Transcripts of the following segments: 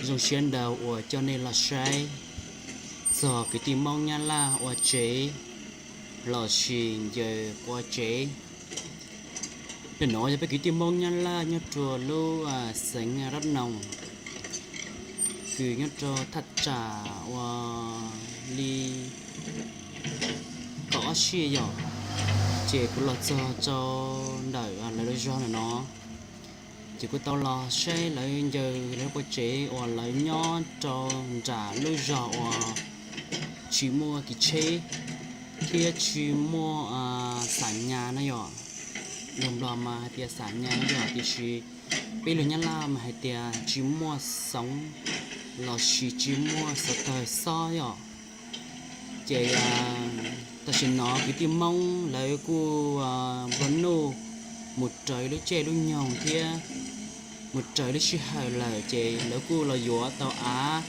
Zoo siab ntau uas coj nej los saib txog kwv tij Hmoob Nyab Laj ua tsev los sis ncaws qua tsev. Ntawm no yog peb kwv tij Hmoob Nyab Laj nyob rua lub xeev Rab Noos, kws nyob rau thaj tsam uas li kaum ob sij yom. Ces kuv los txog rau ntawm lawv lub zog ntawm no, ces kuv tau los saib lawv ncaws lawv qua tsev uas lawv nyob rau nram lub zog uas tsis muaj kev tsheb thiab tsis muaj xam nyas na yom. Lus Nplog mas hais tias xam nyas na yom, tiam sis peb lus Nyab Laj mas hais tias tsis muaj xoov los sis tsis muaj xov tawg xob yom. Ces tam sim no kwv tij Hmoob lawv kuj nplua nuj mus raws lub caij lub nyoog thiab mus raws lub sij hawm lawm, ces lawv kuj los yuav tau av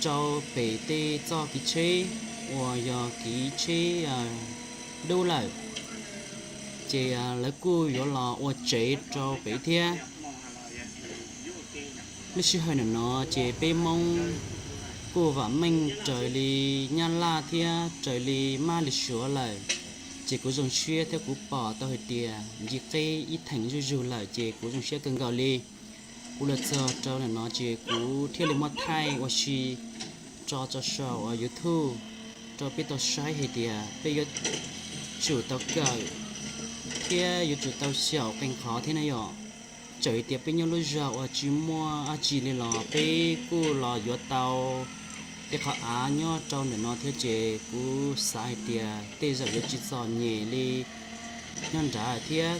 rau pem tej txoj kev tsheb uas yog kev tsheb dub lawm, ces lawv kuj yuav los ua tsev rau pem thiab. Lub sij hawm ntawm no ces peb Hmoob kuj vam meej raws li Nyab Laj thiab raws li Mab li Suav lawm, ces kuv zoo siab thiab kuv pom tau hais tias nce qeb ib theem zuj zug lawm, ces kuv zoo siab kawg nkaus li. Kuv los txog rau ntawm no ces kuv thiaj li muab thaij ua si tso rau saum YouTube rau peb tau saib hais tias peb yuav tsum tau kawm thiab yuav tsum tau xyaum qee qhov thiab na yom. Txawm tias peb nyob lub zog uas tsis muaj dab tsi li los peb kuj los yuav tau tej qhov av nyob rau ntawm no thiab, ces kuv xav hais tias tej zaum yuav tsis txom nyem li nyob nrad thiab.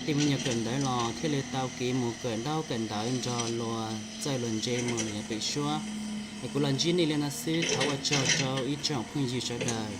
Tej me nyuam kawm ntawv los thiaj li tau kev mus kawm ntaub kawm ntawv nrog luag txawj luag ntse mus lawm yav pem suab. Es kuv los ntsib nej li no xwb, thov ua tsaug rau ib tsoom phooj ywg sawv daws.